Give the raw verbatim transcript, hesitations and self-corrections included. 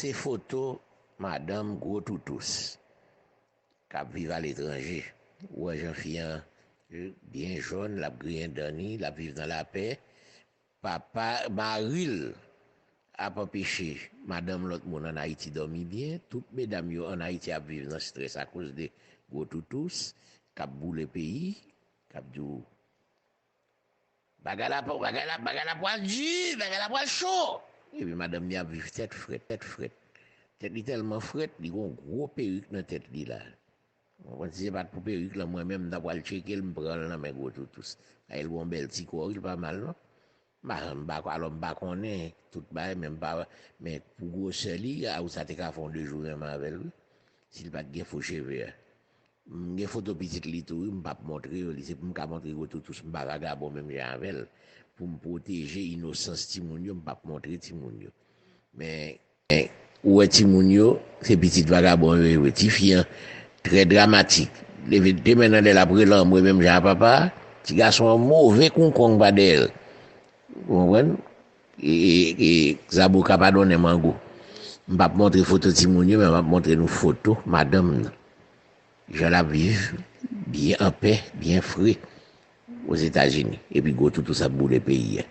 Se foto madanm Gwo Toutous k ap viv aletranje. Ou wè jan fi an byen jòn, l ap griyen dan li, l ap viv nan lapè. Papa, mari l ap anpeche madanm lòt moun ann Ayiti dòmi byen. Tout medam yo ann Ayiti ap viv nan estrès akoz de Gwo Toutous k ap boule peyi, k ap di w, bagay la, bagay la, bagay la pral di, bagay la pral cho. Epi madanm li ap viv tèt frèt, tèt frèt. Tèt li tèlman frèt, li gon gwo perik nan tèt li la. Ou konprann, si se pa t pou perik lan, mwen menm, m ta pral tcheke l, m pran l nan men Gwo Toutous. Ay, l gon bèl ti kò, wi, l pa mal, non. M pa, m pa, alò, m pa konnen tout bagay, men m pa, men pou gwosè li, a, ou sa te ka fè yon de jou renmen avè l, wi. Si l pa t gen fo cheve a. M gen foto pitit li tou, wi, m p ap montre yo li. Se pou m ka montre Gwo Toutous, m pa vagabon menm jan avè l. Pou m pwoteje inosans timoun yo, m p ap montre timoun yo. Men, men, ou wè timoun yo, se pitit vagabon yo ye vre. Tifi an, trè dramatik. Leve de men nan lè l ap rele anmwe menm jan a papa a. Ti gason an move kou kong pa dèyè l. Ou konprann? E, e, e, zaboka pa donnen mango. M p ap montre foto timoun yo, men m ap montre nou foto madanm nan. Jan l ap viv, byen anpè, byen fre, Ozetazini. Epi Gwo Toutous ap boule peyi a.